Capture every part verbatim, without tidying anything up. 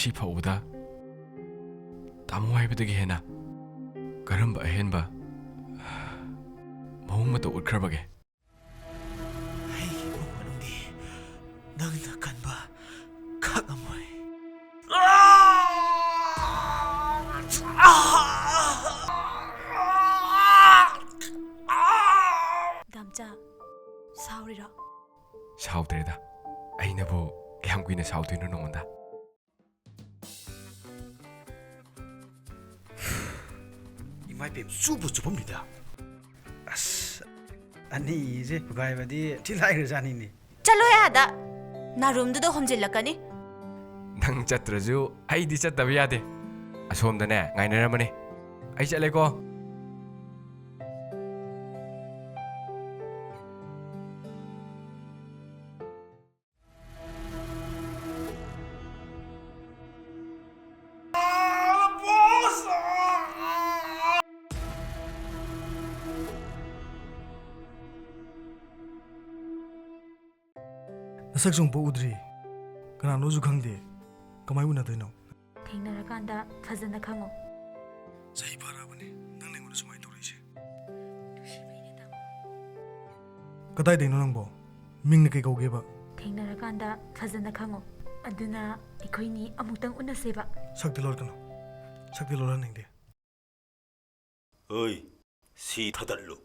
ꯁꯤ ꯐꯥꯎꯕꯗ ꯇꯥꯃꯣ ꯍꯥꯏꯕꯗꯒꯤ ꯍꯦꯟꯅ ꯀꯔꯝꯕ ꯑꯍꯦꯟꯕ ꯃꯑꯣꯡ ꯃꯇꯧ ꯎꯠꯈ꯭ꯔꯕꯒꯦ? ꯑꯩꯒꯤ ꯏꯃꯨꯡ ꯃꯅꯨꯡꯗꯤ ꯅꯪꯅ ꯀꯟꯕ ꯈꯛ ꯉꯝꯃꯣꯏ꯫ ꯗꯥꯝꯆꯥ, ꯁꯥꯎꯔꯤꯔꯣ? ꯁꯥꯎꯗ꯭ꯔꯦꯗ꯫ ꯑꯩꯅꯕꯨ ꯀꯌꯥꯝ ꯀꯨꯏꯅ ꯁꯥꯎꯗꯣꯏꯅꯣ ꯅꯉꯣꯟꯗ? ꯏꯃꯥ ꯏꯕꯦꯝ, ꯆꯨꯕꯨ ꯆꯨꯐꯝꯅꯤꯗ꯫ ꯑꯁ, ꯑꯅꯤꯁꯦ ꯊꯨꯒꯥꯏꯕꯗꯤ ꯊꯤ ꯂꯥꯏꯈ꯭ꯔꯖꯥꯠꯅꯤꯅꯦ꯫ ꯆꯠꯂꯣꯍꯦ ꯑꯥꯗ! ꯅꯥꯔꯨꯝꯗꯨꯗ ꯍꯣꯝꯖꯤꯜꯂꯛꯀꯅꯤ꯫ ꯅꯪ ꯆꯠꯇ꯭ꯔꯁꯨ ꯑꯩꯗꯤ ꯆꯠꯇꯕ ꯌꯥꯗꯦ꯫ ꯑꯁꯣꯝꯗꯅꯦ ꯉꯥꯏꯅꯔꯝꯃꯅꯤ꯫ ꯑꯩ ꯆꯠꯂꯦꯀꯣ꯫ ꯅꯁꯛꯁꯨ ꯑꯃꯨꯛꯐꯥꯎ ꯎꯗ꯭ꯔꯤ, ꯀꯅꯥꯅꯣꯁꯨ ꯈꯪꯗꯦ, ꯀꯃꯥꯏ ꯎꯅꯗꯣꯏꯅꯣ? ꯊꯦꯡꯅꯔꯀꯥꯟꯗ ꯐꯖꯅ ꯈꯪꯉꯣ꯫ ꯆꯍꯤ ꯐꯥꯔꯛꯑꯕꯅꯤ ꯅꯪꯅ ꯑꯩꯉꯣꯟꯗ ꯁꯨꯃꯥꯏꯅ ꯇꯧꯔꯛꯏꯁꯦ꯫ ꯅꯨꯡꯁꯤꯕꯩꯅꯦ, ꯇꯥꯃꯣ꯫ ꯀꯗꯥꯏꯗꯩꯅꯣ ꯅꯪꯕꯣ? ꯃꯤꯡꯅ ꯀꯩ ꯀꯧꯒꯦꯕ? ꯊꯦꯡꯅꯔꯀꯥꯟꯗ ꯐꯖꯅ ꯈꯪꯉꯣ꯫ ꯑꯗꯨꯅ ꯑꯩꯈꯣꯏꯅꯤ ꯑꯃꯨꯛꯇꯪ ꯎꯅꯁꯦꯕ꯫ ꯁꯛꯇꯤ ꯂꯣꯠꯀꯅꯨ, ꯁꯛꯇꯤ ꯂꯣꯠꯍꯟꯅꯤꯡꯗꯦ꯫ ꯑꯣꯏ, ꯁꯤ ꯊꯥꯗꯠꯂꯨ꯫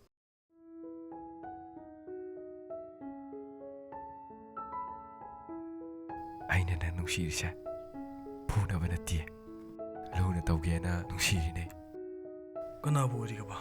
ꯑꯩꯅ ꯅꯪ ꯅꯨꯡꯁꯤꯔꯤꯁꯦ ꯐꯨꯅꯕ ꯅꯠꯇꯦ, ꯂꯨꯅ ꯇꯧꯒꯦꯅ ꯅꯨꯡꯁꯤꯔꯤꯅꯦ꯫ ꯀꯅꯥꯕꯨ ꯑꯣꯏꯔꯤꯒꯕ?